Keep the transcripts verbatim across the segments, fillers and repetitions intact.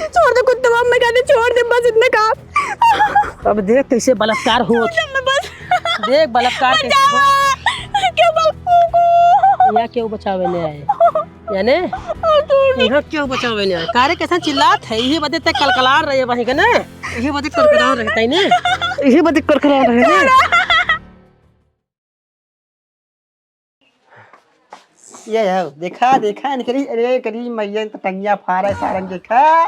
छोड़ दे कुत्ता, मैं कहते छोड़ दे, बस इतना काम। अब देख कैसे बलात्कार होत। मैं बस देख बलात्कार कैसे होत। क्यों बा-, यहाँ क्यों बचावे ने आए? याने छोड़ दे। यहाँ क्यों बचावे ने आए? कारे कैसा चिल्लात है? यही बदे ते कलकलार रहे वहीं के ना। यही बदे कलकलार रहे तैने। यही बदे कलकलार रहे ना। ये है, देखा, देखा, इनकरी, अरे, करी मैया, तो टंगिया फाड़ा है सारन के, खा।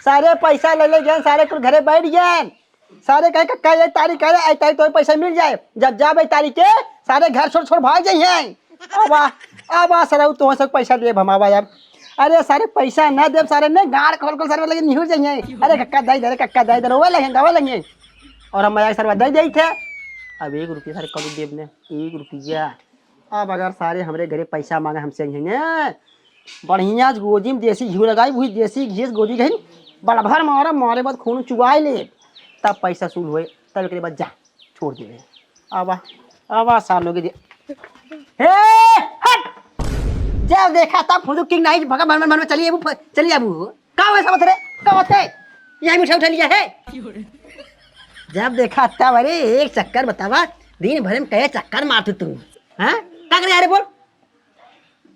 सारे पैसा ले ले गए, सारे कुल घरे बैठ गए। सारे कहे, "कक्का, ये तारीख है, ए तारीख तो पैसा मिल जाए।" जब जाबे तारीख के, सारे घर छोड़, छोड़ भाग जाइए। अब आ, अब आ, सरऊ, तो सब पैसा देब हम, आवा अब। अरे, सारे पैसा ना देब, सारे ने गाड़ खोल खोल सारे लगे निहुर जाइए। "अरे, कक्का, दे दे, अरे, कक्का, दे दे," रोवे लगे, गावे लगे। और हम मजाक सरवा दे देई थे। अब एक रुपया सारे कब देब ने, एक रुपया। अब अगर सारे हमरे घरे पैसा मांगे हमसे अइहें, बढ़िया गोजी में देसी घी लगाई, वही देसी घी से गोजी कहीं बड़ा भर मारा, मारे बाद खून चुआई ले, तब पैसा वसूल होए, तब एकरे बाद जा, छोड़ दे। आवा, आवा, सार लोग दे। हे, हट! जब देखा तब फुदुक किंग नहीं, भगा, मन, मन, मन में चली आबू, फ-, चली आबू। का हुआ समझ रे? का होते? यही मिठा उठा लिया है? जब देखा तब, अरे, एक चक्कर बतावा, दिन भर में कहे चक्कर मारतू तू, हाँ? का करे, अरे, बोल।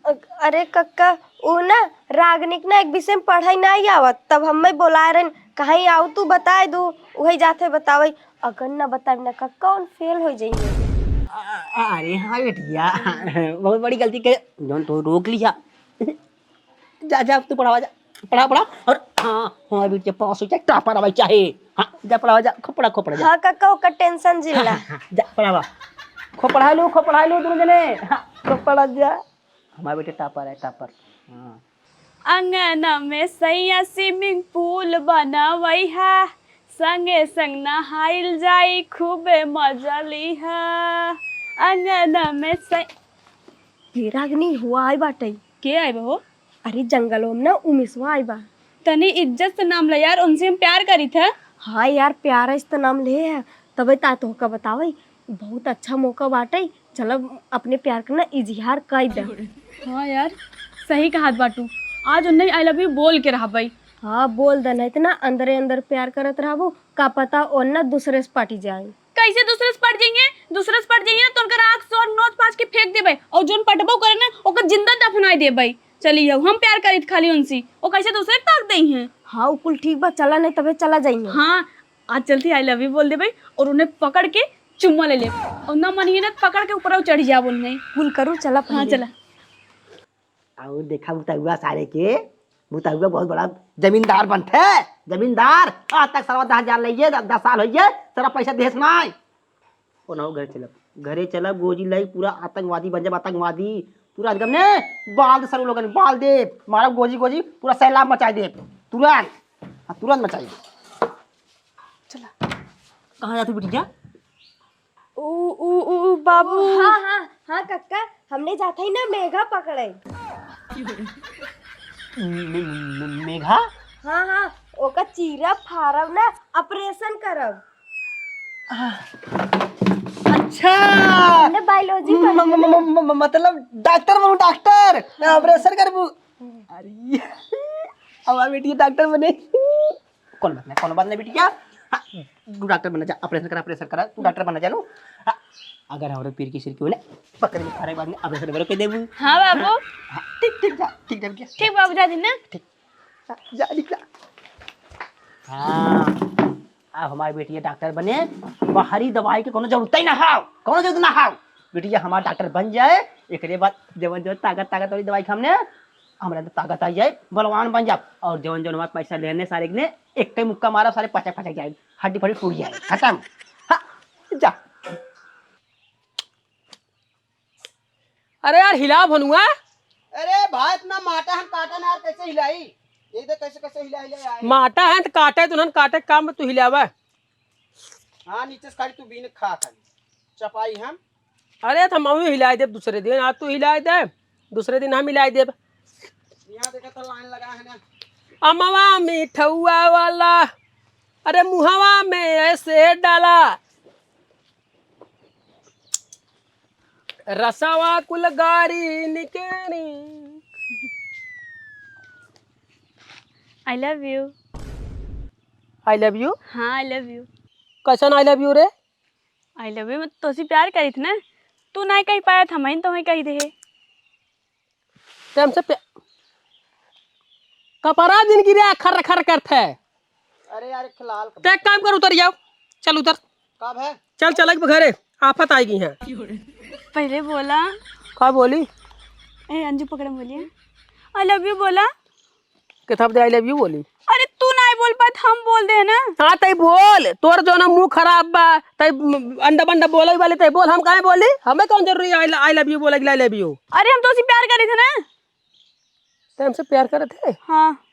अ-, अरे कक्का, उ ना, रागनी के ना एक विषय में पढ़ाई नहीं आवत, तब हमें बोलाए रहन, कहीं आऊ तू बताए दू, वही जाते बतावे। अगर ना बताए ना कक्का, उन फेल हो जाइए। अ-, अ-, अरे हाँ बेटिया, बहुत बड़ी गलती के, जौन तू रोक लिया। जा, जा, तू पढ़ावा जा। पढ़ा, पढ़ा। और हाँ, हाँ, बेटिया पास हो जाए, टॉपर आवे चाहे। हाँ, जा पढ़ावा जा, खूब पढ़ा, खूब पढ़ा जा। हाँ कक्का, ओकर टेंशन जिन ला। हाँ, हाँ, जा पढ़ावा। खूब पढ़ा लू, खूब पढ़ा लू दोनों जने। हाँ, खूब पढ़ा जा। हमार बेटी टॉपर है, टॉपर। हाँ। अंगना में सैया स्विमिंग पूल बनावई हा, संगे संग नहाइल जाई, खूबे मजा ली हा। अंगना में सै-, हे रागनी, हुआ आई बाटई। के आई बा हो? अरे जंगलों में ना उमेशवा आई बा। तनी इज्जत से नाम ले यार, उनसे हम प्यार करी थे। हाँ यार, प्यार से तो नाम ले है, तबे ता तोहका बतावे, बहुत अच्छा मौका बाटे, चल अपने प्यार के ना इजहार कर दे। हाँ यार, सही कहत बाटू, आज उन्हें आई लव यू बोल के रहा भाई। हाँ बोल दे, नहीं तो ना अंदरे अंदर प्यार करत रहबो, का पता ओन्ना दूसरे से पटी जाए। कैसे दूसरे से पट जाइए? दूसरे से पट जाइए ना तो उनकर आँख से और नोच पाच के फेंक देबे, और जोन पटबो करे ना ओकर जिंदा दफनाई देबे। चली जाओ, हम प्यार करीत खाली उनसे, वो कैसे दूसरे के ताक दई हैं? हाँ, उ कुल ठीक बा, चला नहीं तबे चला जाइए। हाँ, आज चलती आई लव यू बोल देबे और उन्हें पकड़ के चुम्मा ले ले, और ना मानिए ना पकड़ के ऊपर चढ़ जाब उनमें। कुल करू, चला हाँ पहले। चला। और देखा बुतहुआ सारे के, बुतहुआ बहुत बड़ा जमींदार बनते, जमींदार। आज तक सारा दस हजार लइए, द-, दस साल होइए, सारा पैसा देस नाय। ओ ना, घरे चलब, घरे चलब, गोजी लाई, पूरा आतंकवादी बन जाब, आतंकवादी। पूरा एकदम ने बाल दे, सारे लोगन बाल दे, मारब गोजी गोजी, पूरा सैलाब मचाई दे, तुरंत, हाँ, तुरंत मचाई दे। चला। कहाँ जात हू बिटिया? ऊ, ऊ, ऊ, बाबू। हाँ, हाँ, हाँ, कक्का, हमने जात हई ना मेघा पकड़े। मे-, मे-, मेघा? हाँ, हाँ, ओका चीरब फारब ना, ऑपरेशन करब। आ, अच्छा। हमने बायोलॉजी म-, पढ़ी म-, है। म-, म-, म-, मतलब डॉक्टर बनू, डॉक्टर। ऑपरेशन करबू। अरे, हमार बेटी डॉक्टर बने। कौन बात नहीं, कौन बात नहीं बिटिया। हाँ, तू डॉक्टर बना जा, ऑपरेशन करा, ऑपरेशन करा, तू डॉक्टर बना जानू। हाँ, अगर हमरे पीर की सिर की होले, पकड़ के फारे बाद में ऑपरेशन बरो के देबू। हाँ बाबू। हाँ, ठीक, ठीक जा, ठीक जा बिटिया। ठीक बाबू, जा दी ना। ठीक। हाँ, जा, निकला। हाँ, अब हमारी बेटी डॉक्टर बने, बाहरी दवाई के कोनो जरूरत ही ना हो, कोनो जरूरत ना हो। बिटिया हमार डॉक्टर बन जाए, एकरे बाद जवन जवन ताकत, ताकत वाली दवाई खामने, हमरा अंदर ताकत आ जाए, बलवान बन जाब। और जवन जवन हमार पैसा लेने सारे ने, एक ही मुक्का मारब, सारे पचक पचक जाए, हड्डी फड्डी टूट जाए, खत्म। हाँ, जा। अरे यार, हिला भनुआ। अरे भाई, इतना माटा हम काटा ना यार, कैसे हिलाई? ये देख कैसे, कैसे हिला, हिला आए। माटा है तो काटे, तो उन्हन काटे काम में तू हिलावा। हाँ, नीचे से खाली तू बीन खा खाली। चपाई हम। अरे, तो हम अभी हिलाए देब दूसरे दिन, आज तू हिलाए दे, दूसरे दिन हम हिलाए देब। यहाँ देखा तो लाइन लगा है ना। अमवा मिठौआ वाला, अरे मुहवा में ऐसे डाला, रसवा कुल गारी निकेरी। I love you। I love you? हाँ, I love you। कैसन I love you रे? I love you, मैं तोसे प्यार करित ना, तू नाहीं कहि पायत, हमहिन तोहइ कहि देहे। ते हमसे प्या-, कपड़ा जिन गिरे खर खर करत है। अरे यार, एक लाल कपड़ा। ते एक काम कर, उतर जाओ, चल उतर। कब है? चल, चल, एक घरे, आफत आएगी यहाँ। पहले बोला। का बोली? ए, अंजू पकड़, बोलिए, I love you बोला। किताब दे I love you बोली। अरे तू नाहीं बोल पात, हम बोल दे ना। हाँ, तई बोल, तोर जौन मुँह खराब बा, तई अंडा बंडा बोले वाले, तई बोल, हम काहे बोली? हमें कौन जरूरी है I love you बोले कि I love you? अरे हम तोसे प्यार करित है ना। ते हमसे प्यार करत है? हाँ।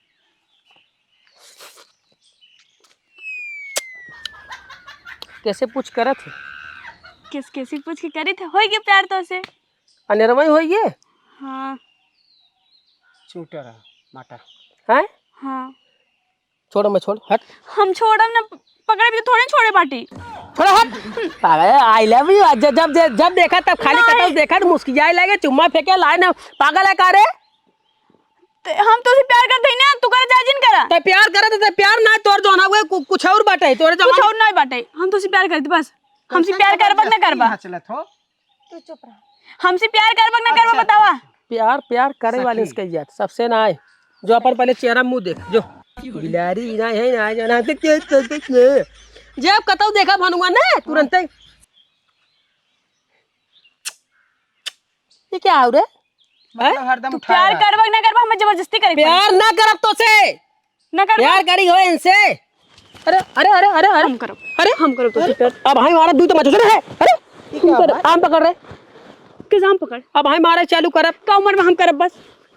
कैसे पूछ करत है? किस, कैसे पूछ के करित है? होई गए प्यार तोसे। अनेरवा ही होई गए? हाँ। चूटर है, माटर। हैं? हाँ। छोड़, मैं छोड़, हट। हम छोड़ब ना, प-, पकड़े भी तो थोड़े छोड़े बाटी। छोड़, हट। पागल है, I love you। जब, जब, जब, जब देखा तब खाली नहीं। कतौ देखा तो मुस्कियाए लागे, चुम्मा फेंके लाए ना। पागल है का रे? ते हम तोसे प्यार करत ही ना, तू करे चाहे जिन करा। ते प्यार करत है, ते प्यार ना, तोर जौन हुए कु-, कुछ और बाटे, तोरे कुछ जवानी और नहीं बाटे, हम तोसे प्यार करत बस। हमसे कैसे प्यार करबा कि ना जबरदस्ती करबा? यहाँ चलत हो? तू चुप रह। हमसे प्यार करबा कि ना करबा, अच्छा, बतावा। प्यार, प्यार करे वाले सखी। इसके इज्जत सबसे ना आए। जो अपन पहले चेहरा मुँह देख, जो बिलारी ना है ना, जो ना, देख, देख, देख, देख। जे अब कतौ देखा भनुआ ना, तुरंते। ये क्या हो रे? मतलब हैं? हरदम तू उठाए प्यार रहा। करबा कि ना करबा, हमें जबरदस्ती करे के पड़ी। प्यार ना करब तोसे। ना करबा। प्यार करी हो इनसे। अरे, अरे, अरे, अरे, अरे। हम करब। अरे। हम करब तोसे अरे, प्यार। अब भाई हमारा दूध तो मत उतर है। अरे, ये क्या हम करब। बात? आम पकड़ रहे। किस आम पकड़? अब भाई मारे चालू करब। का उम्र में हम करब बस?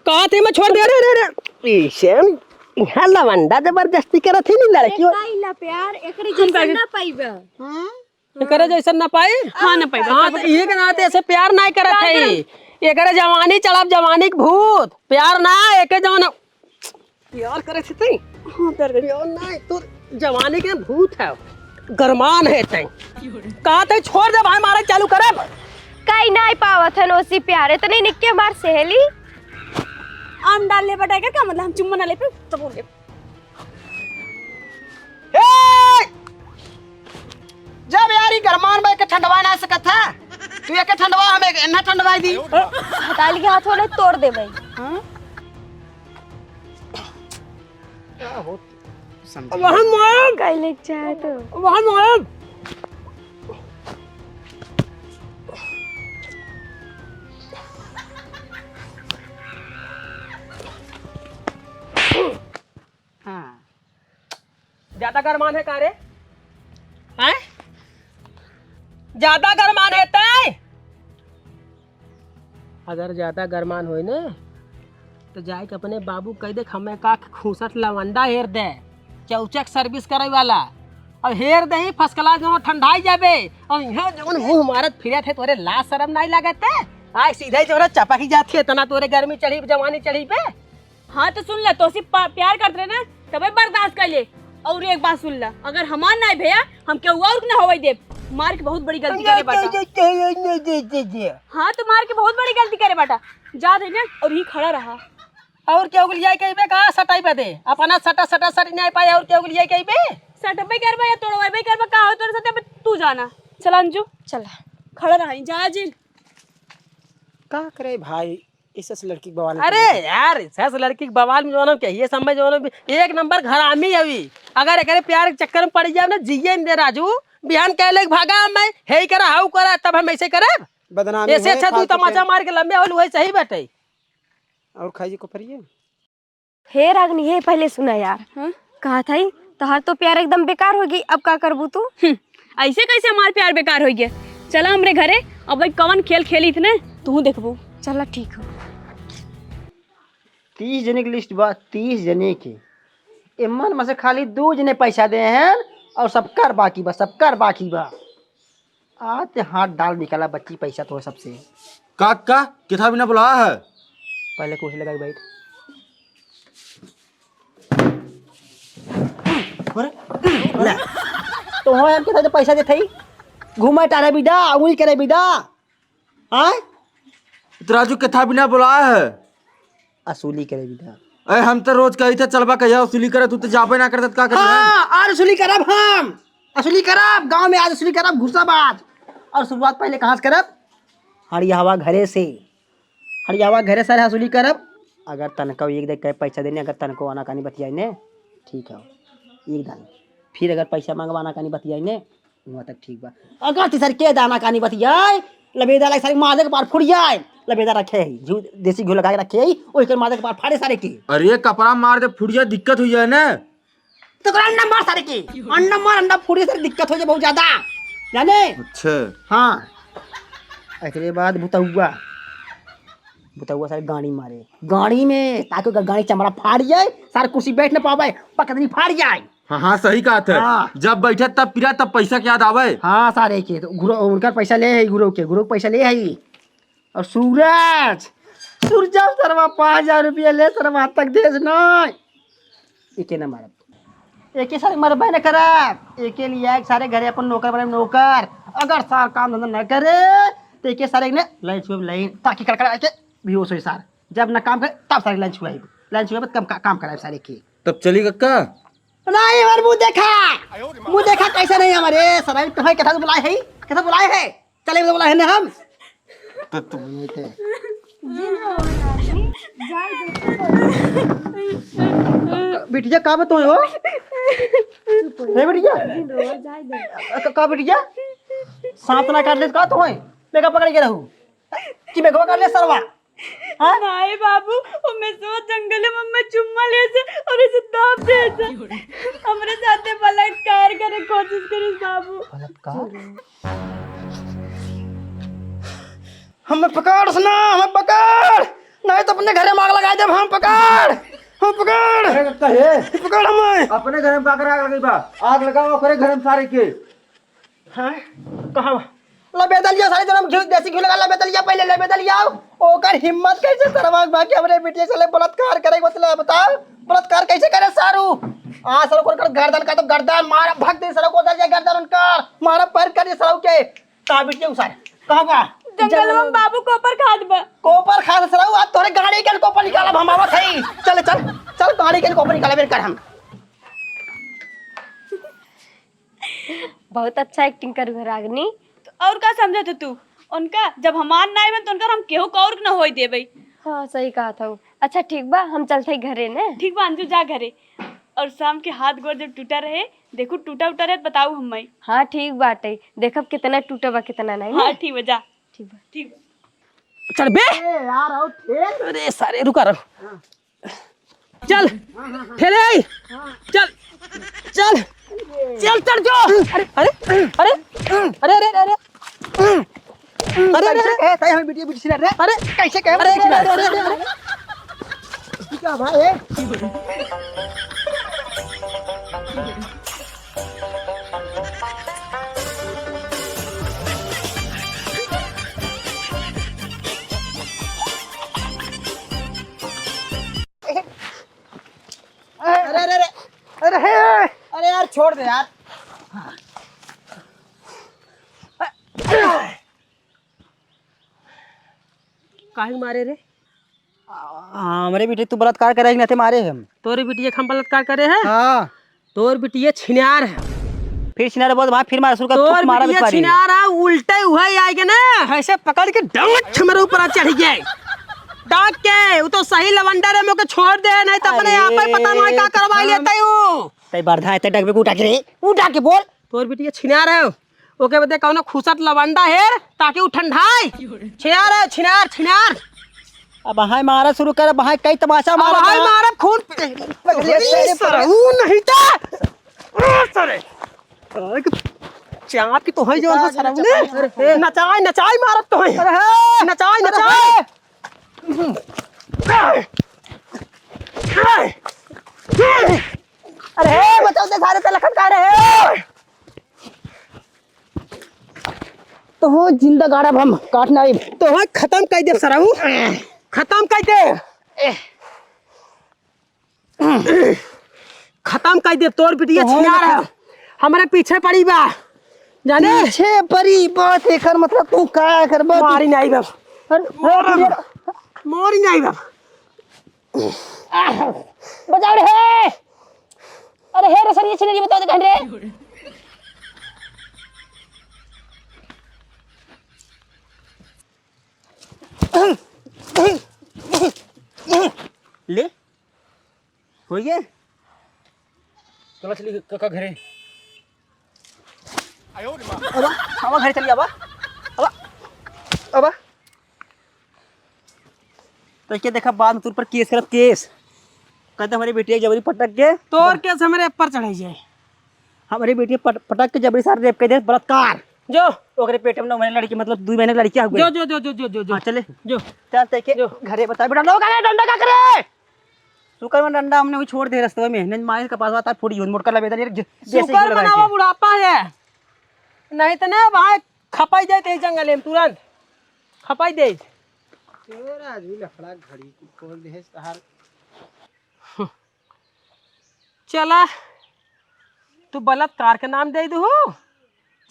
कहा थे मैं छोड़ दे। अरे, अरे, अरे। इसे यहाँ लवंडा जबरदस्ती करत ही नहीं लड़की। काइला प्यार, एकरे हम जैसन कर ना पाइबा। हाँ? एकरे जैसन ना पाई? हाँ, ना पाई। हाँ, तो ये के नाते ऐसे प्यार ना करत प्यार है। करत। एकरे जवानी चढ़ब, जवानी के भूत। प्यार ना, एके जवाना प्यार करे थे तई? हाँ, प्यार करे। प्यार ना, तू जवानी के भूत है, गरमान है तई। कहा तई छोड़ दे भाई, मारे चालू करब। काई नाई पावत है नोसी प्यार, इतनी निक्के मार सहेली। आम डाल ले बटाई का, का मतलब हम चुम्मा ना ले पे, तो बोल दे। ए! जब यार ई गरमान बा, एके ठंडवा ना सकत है। तू एके ठंडवा, हम एक एन्ना ठंडवाई दी। बताइल के हाथों ने तोड़ दे भाई। हाँ? क्या हो? समझ अब हम मार। काई लेके चाहे तो? अब हम मार। हाँ। ज्यादा गरमान है का रे? हैं? ज्यादा गरमान है तै? अगर ज्यादा गरमान होई ना, तो जाए के अपने बाबू कह दे, हमें का खूसट लवंडा हेर दे, चौचक service करे वाला। अब हेर दे ही first class में ठंडाई जाबे। अब यहाँ जवन मुँह मारत फिरत है, तोरे लाज शरम नहीं लागत है? आए सीधे ही तोरे चपक ही जात है, इतना तोरे गर्मी चढ़ी, जवानी चढ़ी पे। हाँ तो सुन ले, तोसे पा-, प्यार करत रहे ना, तबे बर्दाश्त कर ले। और एक बात सुन ले, अगर हमार नाई भैया, हम केहू और के ना होवे देब। मार के बहुत बड़ी गलती करे बाटा। हाँ तो मार के बहुत बड़ी गलती करे बाटा। जा दे ना, और ही खड़ा रहा। और केहू के लिए कहिबे का सटाई पे दे? अपना सटा, सटा, सट नहीं पाए, और केहू के लिए कहिबे? सटबे करबा या तोड़वाबे करबा, का हो तोरे साथे, अब तू जाना। चला अंजू, चला। खड़ा रहा, जा जी। का करे भाई, इस लड़की के बवाल में अरे पड़ गया। यार, इस लड़की के बवाल में जौन हम कहिए, समय जौन भी एक नंबर हरामी हवी। अगर एकरे प्यार के चक्कर में पड़ जाए ना, जिए न दे राजू। बिहान कहले कि भागा मैं, हे ही करा, हाउ करा, तब हम ऐसे करब। बदनामी ऐसे है, अच्छा तू फालतू तमाचा के। मार के लंबे होल, वही सही बैठे। और खाई जी को परिए। हे रागनी, हे पहले सुना यार। हाँ? कहा था ही, तोहार तो प्यार एकदम बेकार होगी, अब का करबू तू? हम्म, ऐसे कैसे हमार प्यार बेकार होई गया? चला हमरे घरे, अब भाई कवन खेल खेली इतने, तू देखबू। चला ठीक हो। तीस जने की list बा, तीस जने की। एमन में से खाली दो जने पैसा दे हैं और सबकर बाकी बा, सबकर बाकी बा। आज ते हाथ डाल निकाला बच्ची, पैसा तो है सबसे। का, का? किथा बिना बुलाया है? पहले कुर्सी लगा के बैठ। अरे, ले। तो हो यार, किथा तो पैसा देते ही। घूमा टारे बिदा, उंगली करे बिदा। हाँ? तो राजू किथा बिना बुलाया है? असूली करे बिदा। ए, हम तो रोज कही थे चलबा कहिया वसूली करे, तू तो जाबे ना करत, का करी? हाँ, आज वसूली करब हम, वसूली करब, गाँव में आज वसूली करब, घुसब आज। और शुरुआत पहले कहाँ से करब? हरियावा घरे से। हरियावा घरे सारे वसूली करब। अगर तनको एक दे कहे पैसा देने, अगर तनको आनाकानी बतियाई ने, ठीक है, एक दान। फिर अगर पैसा मांगब आनाकानी बतियाई ने, वहाँ तक ठीक बा। अगर तीसर के दाना कानी बतियाए, लबेदा लाग सारे मादे के पार फुट जाए। लबेदा रखे ही, घिउ, देसी घिउ लगा के रखे ही, ओही के मादे के पार फाड़े सारे के। अरे, कपड़ा मार दे, फुट जाए, दिक्कत हो जाए ना। तो ओकरा अंडा मार सारे के, अंडा मार, अंडा फूटे सारे, दिक्कत हो जाए बहुत ज्यादा, जाने? अच्छा। हाँ। एकरे बाद बुतहुआ, बुतहुआ सारे गाड़ी मारे, गाड़ी में, ताकि ओकर गाड़ी चमड़ा फाड़ जाए, सारे कुर्सी बैठ न पावे, पकदनी फाड़ जाए। हाँ, हाँ, सही कहत है। हाँ। जब बैठे तब पिरा, तब पैसा के याद आवे। हाँ, सारे के तो गुरु, उनकर पैसा ले है गुरु के, गुरु के पैसा ले है। और सूरज, सूरज सरवा पाँच हजार रुपया ले, सरवा तक देस ना। एके ना मारब, एके सारे मरबे न करब, एके लिए एक सारे घरे अपन नौकर बने, नौकर। अगर सार काम धंधा न करे तो एके सारे ने लाइन छुए, लाइन ताकि कड़कड़ा के बेहोश होई सार। जब ना काम करे तब सारे लाइन छुआई, लाइन छुआई तब का, काम कराए सारे के। तब चली कक्का? नहीं, हमार मुंह देखा, मुंह देखा कैसे नहीं हमारे सराय तो है, कैसा बुलाए है, कैसा बुलाए है, चले तो बुलाए है ना हम। तो तुम नहीं थे। बिटिया का बा तोहे हो? हे बिटिया? का, का बिटिया? सांप ना काट ले का तोहे? मैं का पकड़ के रहू? कि मैं का पकड़ ले सरवा? हाँ? नहीं बाबू, ओमे सोच जंगल में मम्मी चुम्मा ले से और इसे दाब दे से। हमरे साथे बलात्कार करे कोशिश करिस बाबू। बलात्कार? हमें पकड़ सुना, हमें पकड़, नहीं तो अपने घरे में आग लगा देब हम। पकड़, हम पकड़, अरे कक्का हे, पकड़ हमें। अपने घरे में काकर आग लगई बा? आग लगाओ ओकरे घरे में सारे के। हाँ? कहाँ बा? लबेदलिया सारे जन्म घी, देसी घी लगा लबेदलिया, पहले लबेदलिया आओ। ओकर हिम्मत कैसे सरवा बा कि हमरे बिटिया से ले बलात्कार करे के मतलब बताओ? बलात्कार कैसे करे सारू? आ सारू को गर्दन का तो गर्दन मार, भग दे सारू को दलिया गर्दन उनकर, मारा पैर कर दे सारू के। का बिटिया उसार? कहाँ बा? जंगल में बाबू कोपर खात बा। कोपर खात सरऊ, आज तोरे गाड़ी के कोपर निकालब हम, आवत हई। चल, चल, चल, गाड़ी के कोपर निकालब कर हम। बहुत अच्छा acting करू है रागनी। तो और का समझत हो तू? उनका जब हमार नाई बन, तो उनका हम केहू का और न होई देबे। हाँ, सही कहत हऊ। अच्छा, ठीक बा, हम चलत हई घरे ने। ठीक बा अंजू, जा घरे। और शाम के हाथ गोड़ जब टूटा रहे, देखू टूटा उटा रहे, बताऊ हम्मे। हाँ, ठीक बाटे, देखब कितना टूटा बा, कितना नहीं। हाँ, ठीक बा, जा। ठीक बा। ठीक बा। चल बे। ए यार, आओ ठेल। अरे सारे, रुका रहो। हाँ। चल, हाँ, हाँ, हाँ। ठेले आई। हाँ। चल, चल, चल, चढ़ जो। अरे, अरे, अरे, अरे, अरे, अरे। अरे, अरे, कैसे अरे। कहे, कहे हम बिटिया बिटिया रे? अरे, कैसे कहे अरे, बिटिया अरे, अरे, अरे, अरे। क्या भाई है? अरे, अरे, अरे, अरे, हे, अरे यार, छोड़ दे यार। काहे मारे रे? आ, हमरे बिटिया तू बलात्कार करे कि नाते मारे हम। तोरे बिटिया के हम बलात्कार करे हैं? हाँ। तोर बिटिया छिनार है। फिर छिनार बहुत वहाँ फिर मार शुरू कर, तोर थूक मारा बिटिया बिचवारी। छिनार है, उल्टे उहे आए के ना, ऐसे पकड़ के डांट मेरे ऊपर चढ़ गए। डांट के, वो तो सही लवंडा रे, मोके छोड़ दे, नहीं तो अपने अरे। आप ही पता नहीं का करवा लेता है वो। तै बरधा है, तै डगबे को उठा के रे, उठा के बोल। तोर बिटिया छिनार है, ओके बदे कौनो खुसत लवंडा हेर, ताकि उ ठंडाए। छिनार है, छिनार, छिनार। अब हाय मारा शुरू कर, अब हाय कई तमाशा अब मारा हाय था। मारब खून पे। अरे, अरे, अरे, सरऊ नहीं था। ओ, सरे। अरे, चाप की तो है जो है सरऊ ने। अरे, नचाई, नचाई मारब तो है। अरे, हाँ। नचाई, अरे, नचाई। हाँ। अरे, बचाओ ते सारे ते लखन का रहे। तो हो जिंदा गाड़ब हम, काट ना आइब। तो हो खत्म कर दे सरऊ, खत्म कर दे, खत्म कर दे। तोर बिटिया तो हो छिनार है, हमरे पीछे पड़ी बा, जाने? पीछे पड़ी बात एकर मतलब तू का करबा? मारी नहीं बा। अरे, मारी नहीं बा। आह, बचाओ रे। अरे हे रे सर, ये छिनरी बताओ तो कहाँ रे? ले, हो गया? चला चली काका घरे। अब, अब घरे चली, अब, अब, अब। तो के देखा, बाद में तोर पर केस करब, केस। कहते हमरे बेटिया के जबरी पटक के। तोर केस हमरे ऊपर चढ़ाई जाए। हमरे बेटिया पट-, पटक के जबरी सार रेप कर दे, बलात्कार। जो। ओकरे पेट में नौ महीने लड़की, मतलब, दुई महीने लड़किया हो गई। जो, जो, जो, जो, जो, जो, जो। हाँ, चले। जो। चल, ते के जो। घरे बता, बेटा, लोग आ गए, डंडा का करे? सुकर में डंडा हमने वही छोड़ दे रस्ते में, नहीं मारे का पास आता, फूटी होन, मोटका लबेदा, ये ज-, जैसे ही सुकर लगा बनावा के। बुढ़ापा है। नहीं तो ना, भाई, खपाई जाए ते जंगल में तुरंत। खपाई दे। तेरा भी लफड़ा घड़ी की खोल दे तहार। चला, तू बलात्कार के नाम दे दू,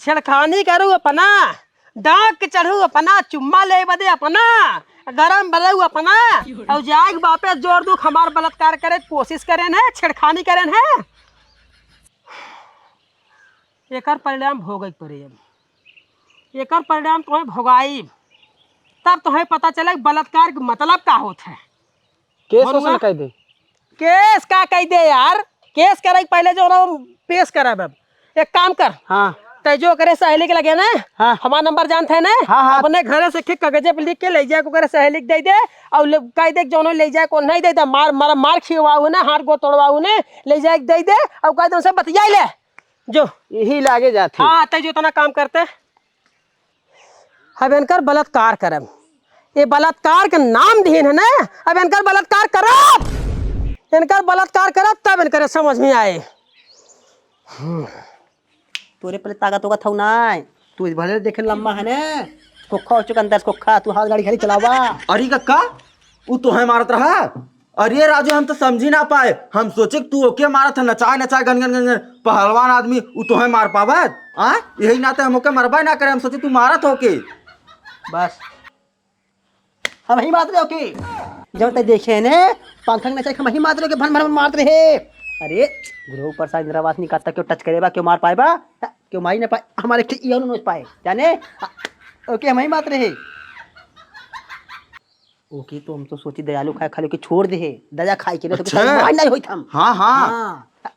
छेड़खानी करू अपना, डांक चढ़ू अपना, चुम्मा ले बदे अपना, गरम बदऊ अपना, और जाए के बापे जोर दू, हमार बलात्कार करे के कोशिश करेन है, छेड़खानी करेन है। एकर परिणाम भोगे के पड़े अब। एकर परिणाम तोहे भोगाई, तब तोहे पता चले कि बलात्कार के मतलब का होत है। केस वोसन बनुआ? कह दे। केस का कह दे यार? केस करे के पहले जो ना पेश करब अब। एक काम कर। हाँ। तै जो ओकरे सहेली के लगे ना, हाँ। हमार नंबर जानत है ना? हाँ, हाँ। अपने घरे से एक कागजे पे लिख के ले जाए, ओकरे सहेली के दे दे, और ले, कह दे कि जौनो ले जाए, को नहीं दे दे, मार, मार, मार खियवाऊ ना, हाथ गोड़ तोड़वाऊ ना, ले जाए के दे दे, और कह दे उनसे बतिया ले। जो। यही लागे जात है। हाँ, तै जो इतना काम करते। अब इनकर बलात्कार करब। ये बलात्कार के नाम दिहन है ना, अब इनकर बलात्कार करब। इनकर बलात्कार करब, तब इनकर समझ में आए। हम्म। तोरे पहले ताकत होगा था ना, तू भले देखे लम्बा है ना, खोखा हो चुका अंदर से खोखा, तू हाथ गाड़ी खाली चलावा। अरे कक्का, उ तोहे मारत रहा? अरे राजू, हम तो समझी ना पाए, हम सोचे कि तू ओके मारत है, नचाए नचाए गन गन गन गन, पहलवान आदमी, उ तोहे मार पावत? आ? यही नाते हम ओके मरबे ना करे, हम सोचे तू मारत हो के। बस, हम ही मारत रहे ओके। जब तक देखे ने, पंखा के नचाए हम ही मारत रहे ओके, भन भन मारत रहे। अरे, गुरु ऊपर से इंदिरा आवास निकालता, क्यों टच करे बा, क्यों मार पाए बा? क्यों मारी ना पाए? हमारे ठीक इहो नोच पाए, जाने? ओके, हम ही मारत रहे। ओके, तो हम तो सोची दयालु खाए खाली के छोड़ दे है, दया खाए के ना तो अच्छा। कुछ मार नहीं होई हम। हाँ, हाँ। हाँ।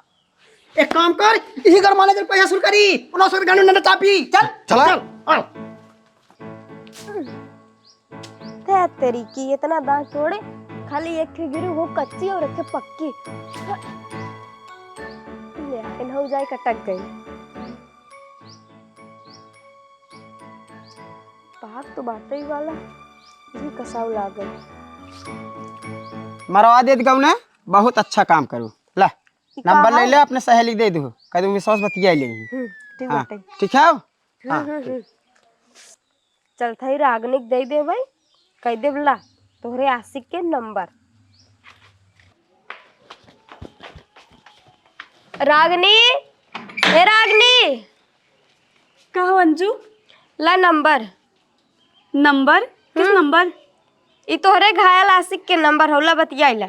एक काम कर, यही घर माने जब पैसा शुरू करी, उन्हों से गाने नंबर चापी, चल, चला। चल, आओ। ते तेरी की इतना दांत तोड़े, खाली एक ठे गिरी हो कच्ची और एक ठे पक्की। ले, इन्हों जाए कटक गई। पाक तो बाटे ही वाला, जी कसाऊ लागल। मरवा देत गऊ ने, बहुत अच्छा काम करू। ला, ई नंबर का ले है? ले, अपने सहेली के दे दू, कह दू विश्वास बतिया लेंगी। हम्म, ठीक हाँ, बाटे। ठीक है? हम्म, हाँ, हम्म, ठीक। हम्म। चल थाई रागनी के दे दे भाई, कह दे ला, तोहरे आशिक के नंबर। रागनी, ए रागनी। का हो अंजू? ला नंबर। नंबर? किस हम्म। नंबर? ई तोहरे घायल आशिक के नंबर हौ, ला बतियाइला।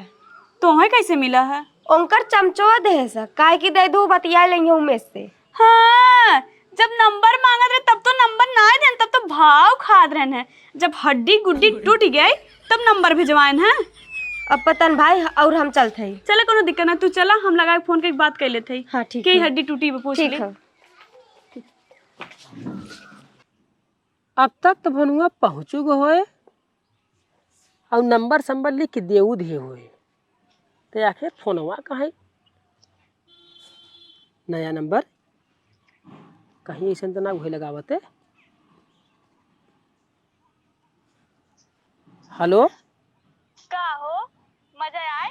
तोहे कैसे मिला है? ओंकर चमचवा देहे सा, काहे कि दे दू बतिया लेंगे उमेश से। हाँ, जब नंबर मांगत रहे तब तो नंबर ना देन, तब तो भाव खात रहन है। जब हड्डी गुड्डी टूट गई तब नंबर भिजवाएन है। अब पतन भाई और हम चलत हई। चला, कोनो दिक्कत ना, तू चला, हम लगा के फोन करके बात कर लेत हई। हाँ, ठीक के है। हड्डी टूटी बा, पूछ ठीक ले। है। अब तक तो भनुआ पहुँचू गो होए, और नंबर संबर लिख के देऊ दिए होए, तो आखिर फोनवा कहाँ है? नया नंबर कहीं ऐसे तो ना उहे लगावत है। हेलो। का हो, मजा आए?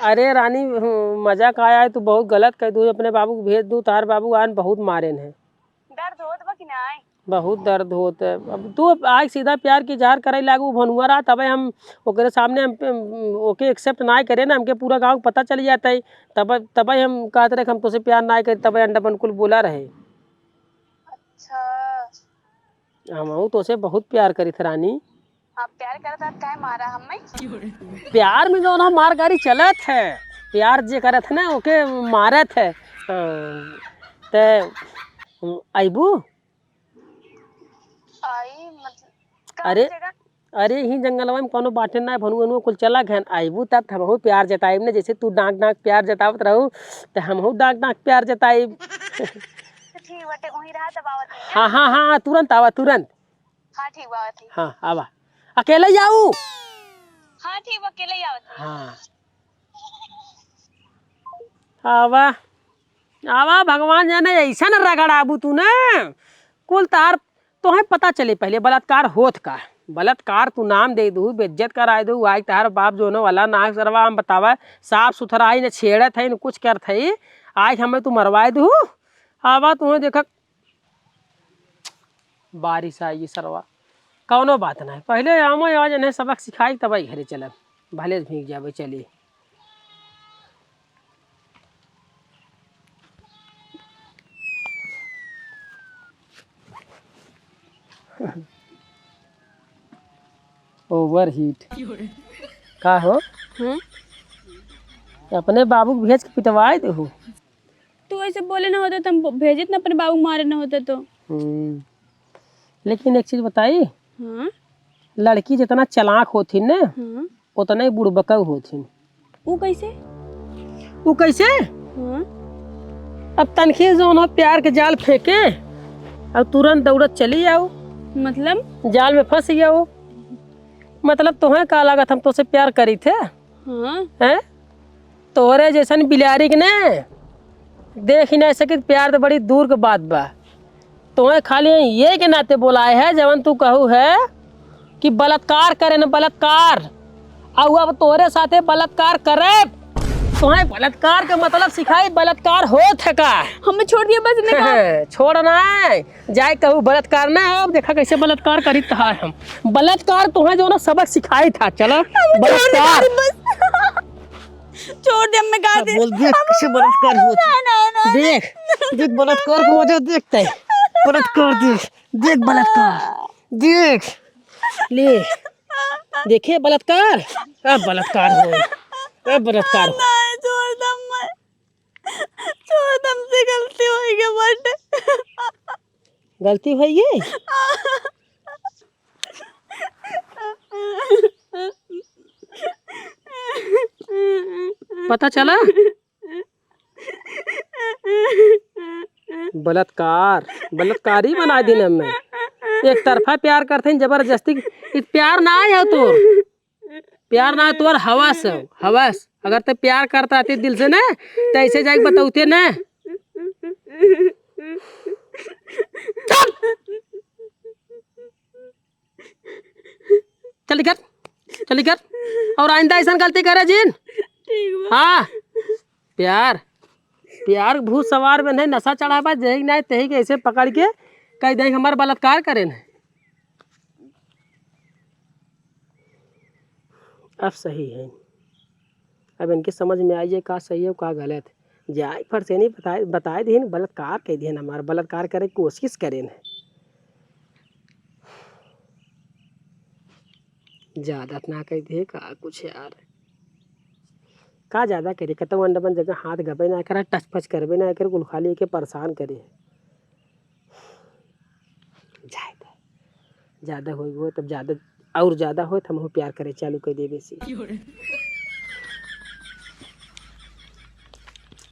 अरे रानी, हम्म, मजा का आए, तू बहुत गलत कह दू, अपने बाबू को भेज दू, तार बाबू आन बहुत मारेन है। दर्द होत बा कि नाय? बहुत दर्द होत है। अब तू आके सीधा प्यार के इजहार करे लागू भनुआ रहा, तबे हम ओकरे सामने हम पे, ओके एक्सेप्ट ना करे ना, हमके पूरा गाँव के पता चल जाता है, तब, तबे हम कहत रहे कि हम तोसे प्यार ना करे, तबे अंडा बनकुल बोला रहे। अच्छा। हमहू तोसे बहुत प्यार करित रानी। आप प्यार करत हत, काहे मारा हमें? प्यार में जौन ह मार गारी चलत है, प्यार जे करत है ना, ओके मारत है। हाँ, ते अइबू? आई, मतलब, का अरे, जगह? अरे, ही जंगलवा में कौनो बाटे ना, भनुआ वनुआ कुल चला गहन, अइबू तब त हमहू प्यार जताइब ने, जैसे तू डांक डांक प्यार जतावत रहू, त हमहू डांक डांक प्यार जताइब। तो ठीक बाटे, वहीं रहा तब आवत है। हाँ, हाँ, हाँ, तुरंत आवा, तुरंत। हाँ, ठीक बा, आवत है। हाँ, आवा। अकेले ही आऊ? हाँ, ठीक बा, अकेले ही आवत है। हाँ। आवा, आवा, भगवान जाने ऐसन रगड़ाबू तू ना, कुल तार तोहे पता चले पहिले बलात्कार होत का। बलात्कार तू नाम दे दू, बेइज्जत कराए दू, आज तहार बाप जोनो वाला नाक सरवा हम बतावा, साफ सुथरा ही न छेड़त है, न कुछ करत है, आज हमें तू मरवाए दू। आवा तुहे देखा बारिश आई सरवा, कौनो बात नहीं, पहिले आमो आज इन्हें सबक सिखाई तब घरे चलब, भले भीग जाबे चली। ओवर हीट। का हो? हम्म? अपने बाबू के भेज के पिटवाए दे हो। तू ऐसे बोले ना होता तो हम भेजित ना अपने बाबू मारे ना होता तो। हम्म। लेकिन एक चीज बताई। हाँ? लड़की जितना चालाक होथिन ना, हाँ। उतना ही बुड़बकऊ होथिन। ऊ कैसे? ऊ कैसे? हाँ। अब तनखे जौन हो प्यार के जाल फेंके और तुरंत दौड़त चली आओ। मतलब? जाल में फंस गया वो। मतलब तोहे का लागत हम तोसे प्यार करी थे? हाँ। हैं? तोहरे जैसन बिलारी के ने देख ही नहीं सकित, प्यार तो बड़ी दूर के बात बा। तोहे खाली ये के नाते बोलाए है, जवन तू कहू है कि बलात्कार करे न, बलात्कार। और अब तोहरे साथे बलात्कार करे, तोहे बलात्कार के मतलब सिखाई, बलात्कार होत है का? हमें छोड़ दिया बस, इन्हें कहा। छोड़ना है। जाए कहू बलात्कार ना हो, देखा कैसे बलात्कार करी तहार हम। बलात्कार तोहे जो ना सबक सिखाई था, चला। अब छोड़ दे बलात्कार। यार, बस। छोड़ दे, मैं कहा हाँ, दे। बोल, देख कैसे बलात्कार होत है। ना, ना, ना, देख, देख बलात्कार को मजा देखते हैं। बलात्कार देख, देख बलात्कार, देख, ले, देखे बलात्कार, अब बलात्कार हो, अब बलात्कार हो। नहीं, छोड़ दे, मैं छोड़ दे, हमसे गलती हो गई बाटे। गलती होई गे? पता चला? बलात्कार, बलात्कारी बना दिन हमें। एक तरफा प्यार करते हैं जबरदस्ती। इ प्यार ना आए हो तोर। प्यार ना तोर हवस हो, हवस। अगर ते प्यार करता आते दिल से ना, तो ऐसे जाके बतौते ना। चल! चल निकल, चल निकल। और आइंदा ऐसन गलती करे जिन। ठीक बा। हाँ, प्यार, प्यार भूत सवार में नहीं, नशा चढ़ा बा, जेही नहीं तेही के ऐसे पकड़ के कह दे हमार बलात्कार करे नहीं। अब सही है, अब इनके समझ में आई है का सही है का गलत। जाए फरसेनी बताए, बताए दिहन, बलात्कार कह दिहन, हमार बलात्कार करे के कोशिश करेन। ज्यादा त ना कह दिहे का कुछ यार, का ज्यादा करे, कतौ अंडमन जगह हाथ गबे ना करे, टच फच करबे ना करे, कुल खाली एके परेशान करे। जाए दे। ज्यादा होई हुए तब ज्यादा, और ज्यादा होए त हमहू प्यार करे चालू कर देबे से।